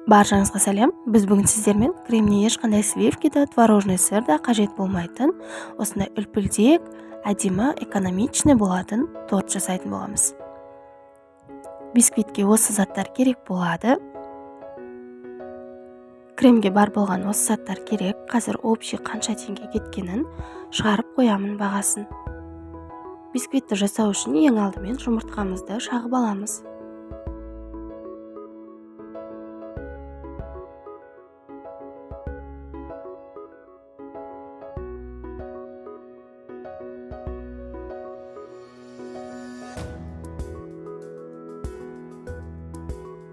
Баршаңызға сәлем. Біз бүгін сіздермен креміне ешқандай сливки да, творожный сыр да қажет болмайтын осындай үлпілдек, әдемі, экономичный болатын торт жасайтын боламыз. Бисквитке осы заттар керек болады. Кремге бар болған осы заттар керек. Қазір общий қанша теңге кеткенін шығарып қоямын бағасын. Бисквитті жасау үшін ең алдымен жұмыртқамызды шағып аламыз.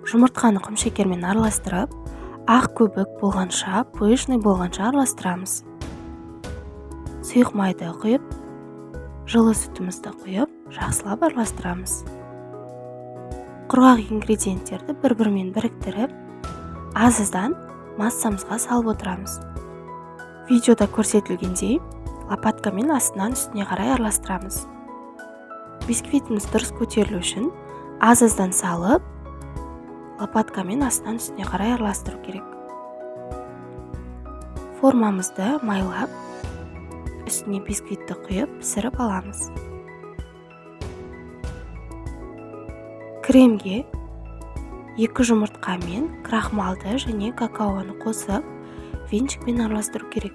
Жұмыртқаны құмшекермен араластырып, ақ көбік болғанша, пышный болғанша араластырамыз. Сұйық майды құйып, жылы сүтімізді құйып, жақсылап араластырамыз. Құрғақ ингредиенттерді бір-бірімен біріктіріп, аз-аздан массамызға салып отырамыз. Видеода көрсетілгендей, лопаткамен астынан үстіне қарай араластырамыз. Бисквитіміз дұрыс көтерілу үшін аз-аздан салып, лопаткамен астынан үстіне қарай араластыру керек. Формамызды майлап, үстіне бисквитті құйып, пісіріп аламыз. Кремге 2 жұмыртқа мен крахмалды және какаоны қосып, венчикпен араластыру керек.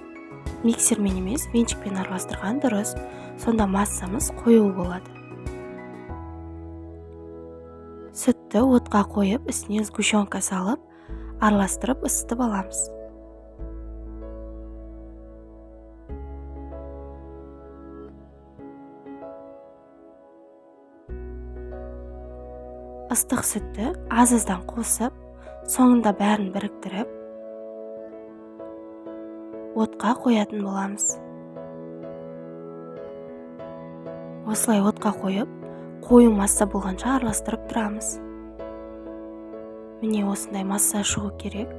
Миксермен емес, венчикпен араластырған дұрыс. Сонда массамыз қою болады. Сүтті отқа қойып, үстіне сгущенка салып, араластырып ысытып аламыз. Ыстық сүтті аз-аздан қосып, соңында бәрін біріктіріп, отқа қоятын боламыз. Осылай отқа қойып, қою масса болғанша араластырып тұрамыз. Міне осындай масса шығу керек.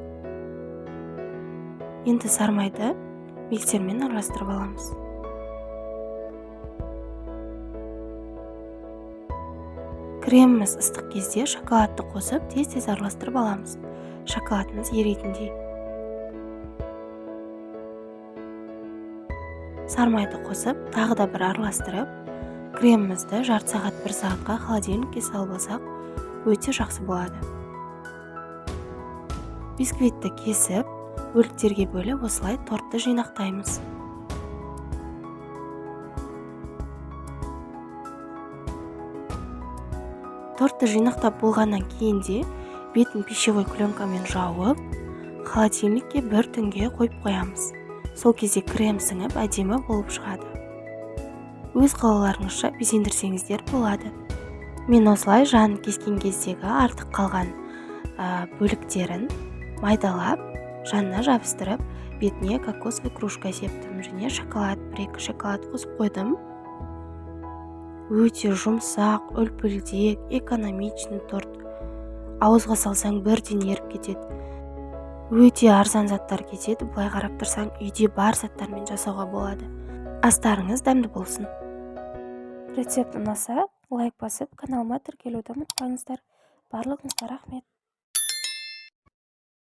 Енді сармайды миксермен араластырып аламыз. Креміміз ыстық кезде шоколадты қосып, тез-тез араластырып аламыз. Шоколадымыз еритіндей. Сармайды қосып, тағы да бір араластырып, кремімізді жарты сағат, бір сағатқа холодильникке салып алсақ, өте жақсы болады. Бисквитті кесіп, бөліктерге бөліп, осылай тортты жинақтаймыз. Тортты жинақтап болғаннан кейін де бетін пищевой пленкамен жауып, холодильникке бір түнге қойып қоямыз. Сол кезде крем сіңіп, әдемі болып шығады. Өз қалауларыңызша безендірсеңіздер болады. Мен осылай жанын кескен кездегі артық қалған бөліктерін майдалап, жанына жабыстырып, бетіне кокосовый кружка септім және шоколад, бір-екі шоколад қосып қойдым. Өте жұмсақ, үлпілдек, экономичный торт. Ауызға салсаң бірден еріп кетеді. Өте арзан заттар кетеді, былай қарап тұрсаң үйде бар заттармен жасауға болады. Астарыңыз дәмді болсын. Рецепт ұнаса, лайк басып, каналыма тіркелуді ұмытпаңыздар. Барлығыңызға рахмет.